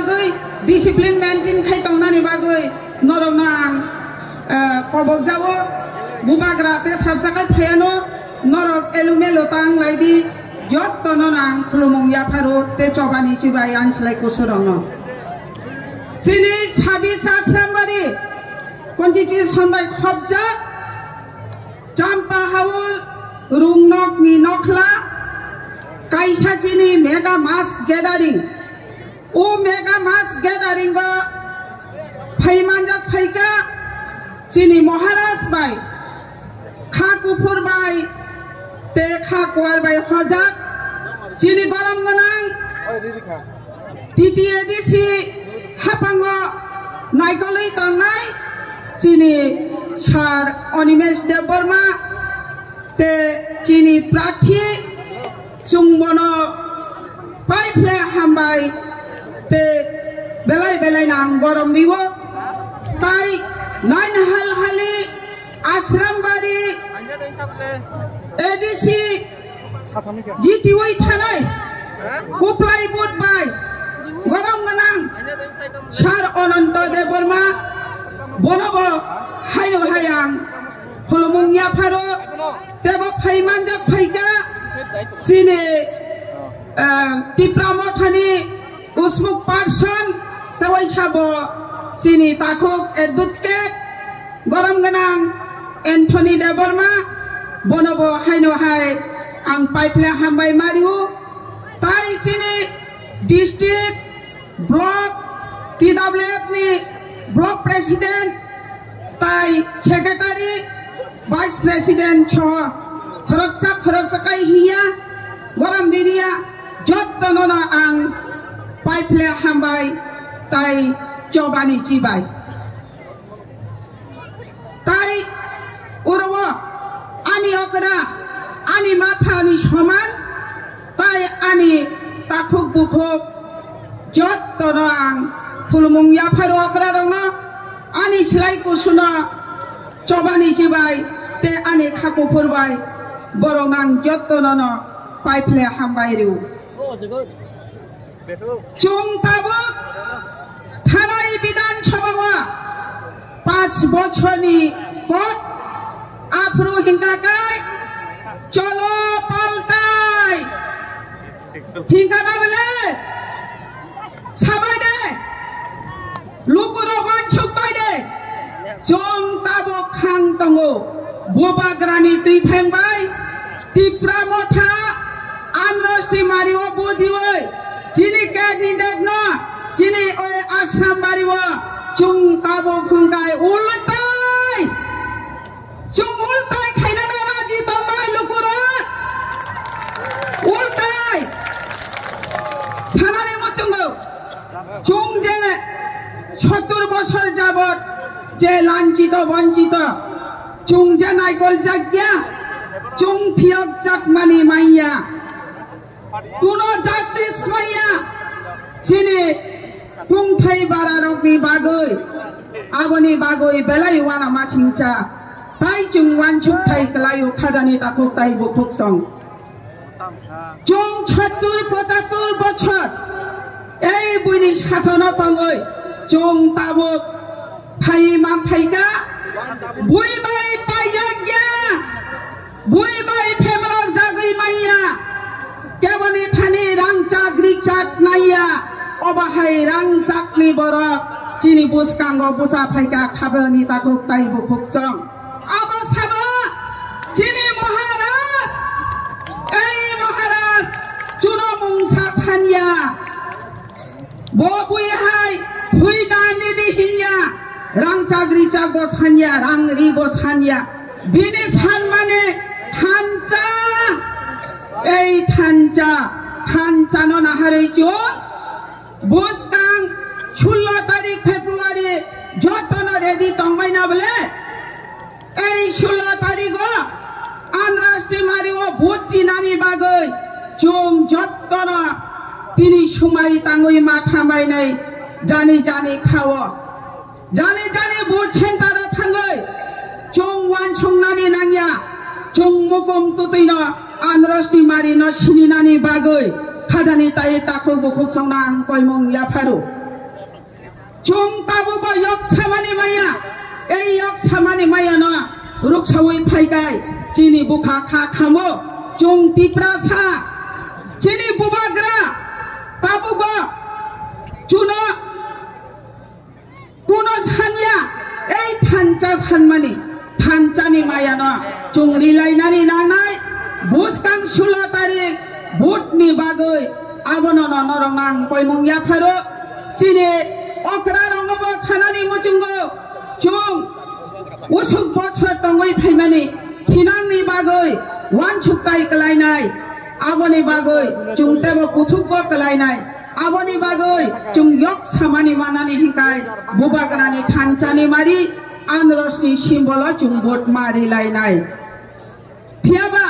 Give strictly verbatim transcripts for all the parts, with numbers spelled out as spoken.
Tei discipline maintain khai tongnani bagwi norokno ang, eh, kobok jao. Bubagra tei sabjakai phaiano norok elumelo tang lai di, jottono ang khulumung yapharo tei chobani chibai ang slai kusurokno. Chini sabisa Sambari constitution bai khopjak Champa Haul Rungnokni nokhla kaisa chini mega mass gathering. O mega mass gathering o phaimanjak phaikha chini Maharaj bai, kha kuphur bai, tei kha kuar bai hojak chini gorom gwnang T T A D C haphango naikolwi tongnai chini Sir Animesh Debbarma tei chini prarthi chwng bono paiphle hambai tei belai belai nang gorom rio tai nine hal hali Asrambari A D C G T Y thanai kuplai bud bai gorom gwnang Sir Ananta Debbarma bono bo haino hai ang khulumung yapharo tebo phaimanjak phaikha chini, eh, Tipra Mothani usmuk person tei waisa bo chini takhuk advocate gorom gwnang Anthony Debbarma bono bo haino hai ang paiphle hambai mario tai chini district block T W F ni block president tai secretary, vice president so khoroksa khoroksa kai hiya gorom diria jottono no ang paiphle hambai tai chobani chibai. Tai oro ani okra ani maphani soman tai ani takhuk bukhuk jottono ang khulumung yapharo okrarokno ani slai kusuno chobani chibai tei ani kha kuphur bai borok nang jottono no paiphle hambai rio. Chwng tabuk thanai Bidhan Sabha o panch bochorni kok aphuru hingka kai cholo paltai hingka na bole sabai de. Lukurok wansuk bai de. Chwng tabuk khang tongo. Bubagrani twiphang bai Tipra Motha Andros Timari o bodiwi chini candidate no chini oi Assam bari o chwng tabuk hwngkai ultai. Chwng ultai khainani raji tongbai lukurok. Ultai. Sanani muchungo. Chwng je sottur bosor jabot je lanchito bonchito, chwng je naikol jakya, chwng phiyok jakmani manya. Kuno justice manya chini tungthai bararokni bagwi, aboni bagwi belai uanama singcha. Tai chwng uansukthai kwlaio khajani takhuk tai bukhuk song. Chwng sottur pochattur bochor ei buini sasono tongwi chwng tabuk phai man phaikha, bui bai paijak ya, bui bai phebrok jagwi manya, keboni thani rangchak richak naiya, obo hai rangchakni borok chini bwskango bwsa phaikha khabani takhuk tai bukhuk chwng. Abo sabo chini Maharaj, ei Maharaj, chuno mungsa sanya. Bo bui hai phui dan di di hinya, rang chagri chak bo sanya, rang ri bo sanya. Bini san mane thancha, ei thancha, thancha no naharwi chwng bwskang sullo tarik February jotono ready tongbai na bole. Ei sullo tarigo Andras Timari o vote dinani bagwi chwng jottono tini sumai tangwi ma thambainai jani jani khao. Jani jani vote center o thangwi chwng uansuknani nangya, chwng mukum twtwino Andras Timari no sininani bagwi khajani tai takhuk bukhuk songno ang koimung yapharo. Chwng tabukbo yok samani maya, ei yok samani mayano ruksawi phaikai chini bwkha kha khamo, chwng Tiprasa, chini bubagra tabukbo chuno kuno sanya, ei thansa sanmani, thansani mayano chwng rilainani nangnai, bwskang sulo tarik vote ni bagwi abono no norok ang koimung yapharo, chini okra rokno bo sanani muchungo chwng usuk bosor tongwi phaimani thinangni bagwi wansuktai kwlainai, aboni bagwi chwng tebo kuthukbo kwlainai, aboni bagwi chwng yok samani manani hinkai bubagrani thansani mari anrosni symbolo chwng vote ma rilainai. Phiyaba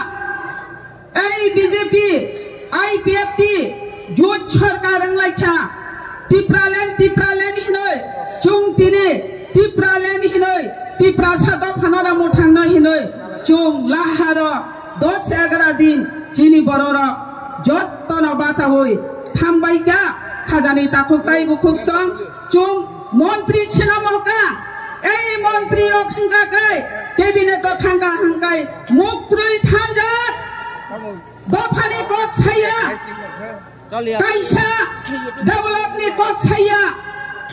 ei B J P, I P F T, jut sorkar wnglaikha, Tipraland, Tipraland hinoi, chwng tini Tipraland hinoi, Tiprasa dophano da muthangno hinoi, chwng laharo dos egaroh din chini bororok jottono bachawi thambaikha, khajani takhuk tai bukhuk song, chwng montri sina mohka, ei montri rok hingka kai, cabinet o thangka hingkai, muktrwi thanjak, dophani kok saya, kaisa develop ni kok saya,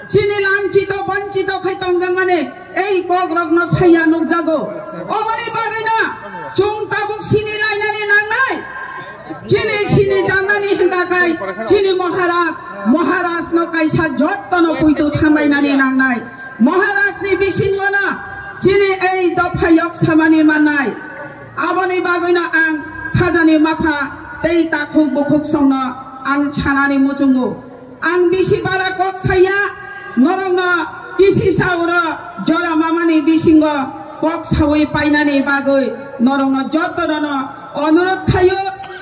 chini lanchito bonchito khai tongjakmani ei kok rokno saya nukjago. Oboni bagwino chwng tabuk sini lainani nangnai, chini sini janani hingka kai, chini Maharaj, Maharaj no kaisa jottono puitu thambainani nangnai. Maharaj ni bisingono chini ei dopha yok samani mannai. Aboni bagwino ang khajani mapha tei takhuk bukhuk songno ang sanani muchungo. Ang bisi bara kok saya, norokno kisi sauro jora mamani bisingo kok sawi painani bagwi norokno jotono onurot khayo,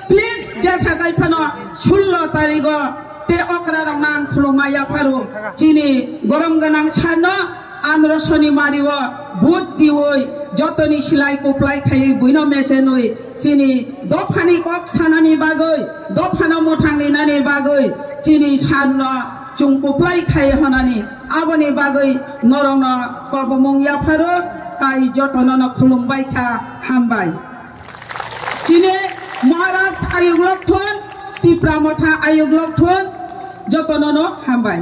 please, jesa kai phano sullo tarigo te okra rok nang khuluma yapharo chini gorom ganang sanno anrosoni mario vote diwi jotoni silai kuplai khaiwi buino mesenwi chini dophani kok sanani bagwi, dophano muthang rinani bagwi chini sanno chwng kuplai khai honani aboni bagwi norokno kobomung yapharo tai jotono no khulumbai kha, hambai. Chini Maharaj ayuk lok thun, Tipra Motha ayuk lok thun, jotono no hambai.